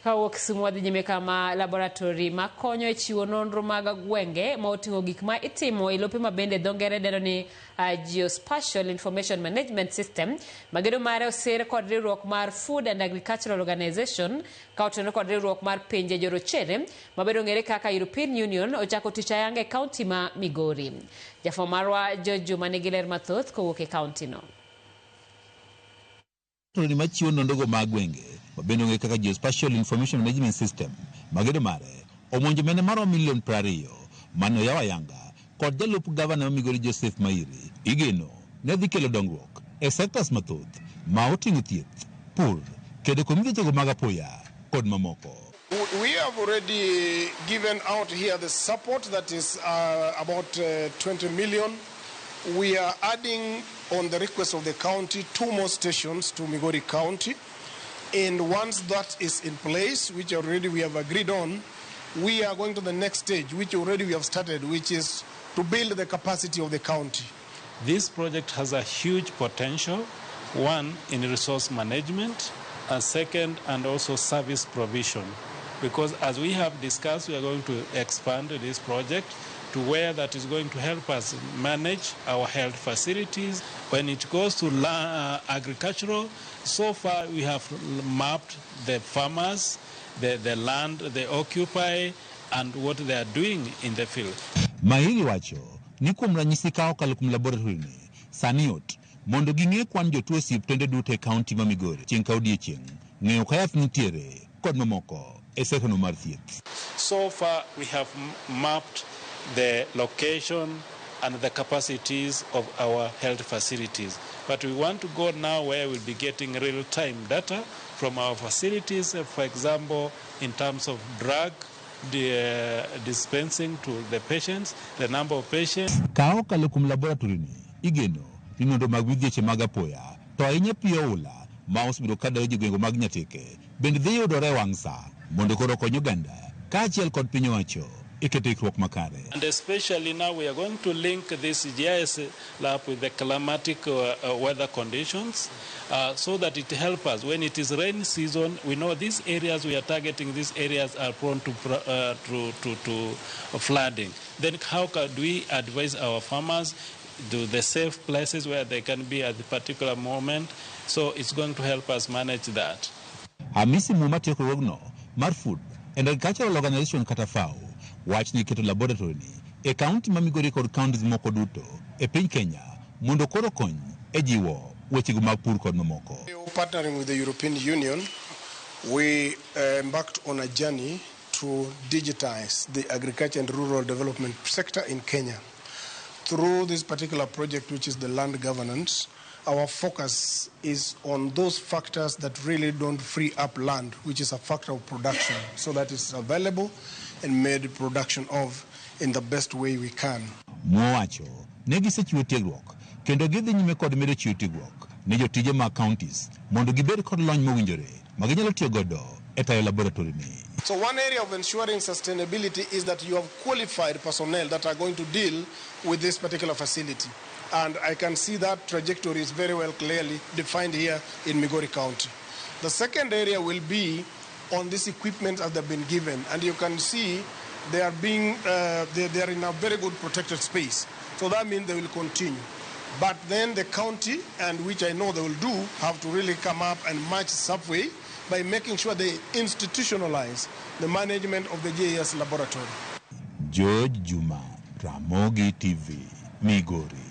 Kawuok Kisumu wadhi nyime kama laboratory makonyo e chiwo nonro mag gwenge ma oting'o gik ma itimo e lope ma bende dho ngere dendo ni Geospatial Information Management System ma gedo mare osir kod riwruok mar Food and Agricultural Organization ka otenore kod riwruok mar pinje jorochere ma bende ong'ere kaka European Union ochako tich ayanga e kaunti ma Migori. Jafwambo marwa George Juma nigi ler mathoth kowuok e kaunti no. Laboratory machiwo nonrogo mag gwenge ma bende ong'ere kaka Geospatial Information Management System ma gedo mare omonjo omenda maromo milion 20 mane oyaw ayanga kod jalup gavana ma Migori Joseph Mairi igeno ne dhi kelo dongruok e sectors mathoth ma oting'o thieth, pur, kedo kod midhiechego mag apoya kod mamoko. We have already given out here the support that is about 20 million. We are adding, on the request of the county, 2 more stations to Migori County. And once that is in place, which already we have agreed on, we are going to the next stage, which already we have started, which is to build the capacity of the county. This project has a huge potential, one, in resource management, a second, and also service provision. Because as we have discussed, we are going to expand this project to where that is going to help us manage our health facilities. When it goes to agricultural, so far we have mapped the farmers, the land they occupy, and what they are doing in the field. Mahiri wacho ni kuom ranyisi ka okalo kuom laboratory ni sani yot mondo ging'e kwan jotuo osiptende duto e kaunti ma Migori chieng' ka odiechieng', ng'eyo ka yath nitiere kod mamoko e sekta no mar thieth. So far we have mapped the location and the capacities of our health facilities. But we want to go now where we'll be getting real-time data from our facilities, for example, in terms of drug dispensing to the patients, the number of patients. Ka okalo kuom laboratory ni, igeno ni nonro mag midhieche mag apoya to ahinya pi oula ma osebedo ka dayo jogwenge mag Nyatike bende dhi yudore e wang' sa mondo koro okony oganda kaachiel kod piny owacho e keto ikruok makare. And especially now we are going to link this GIS lab with the climatic weather conditions so that it helps us. When it is rain season, we know these areas we are targeting, these areas are prone to flooding. Then how can we advise our farmers to the safe places where they can be at the particular moment? So it's going to help us manage that. Hamisi Muma tieko riwruogno mar Food and Agricultural Organization kata FAO wach ni keto laboratory ni e kaunti ma Migori kod counties moko duto e piny Kenya mondo koro kony e jiwo wechego mag pur kod mamoko. Partnering with the European Union, we embarked on a journey to digitize the agriculture and rural development sector in Kenya. Through this particular project, which is the land governance, our focus is on those factors that really don't free up land, which is a factor of production, so that it's available and made production of in the best way we can. Mowacho ne gisechiwo tiegruok kendo gidhi nyime kod medo chiwo tiegruok ne jotije mag counties mondo gibed kod lony mowinjore ma ginyalo tiyo godo e tayo laboratory ni. So one area of ensuring sustainability is that you have qualified personnel that are going to deal with this particular facility. And I can see that trajectory is very well clearly defined here in Migori County. The second area will be on this equipment as they've been given. And you can see they are being, they are in a very good protected space. So that means they will continue. But then the county, and which I know they will do, have to really come up and match Subway by making sure they institutionalize the management of the GIS laboratory. George Juma, Ramogi TV, Migori.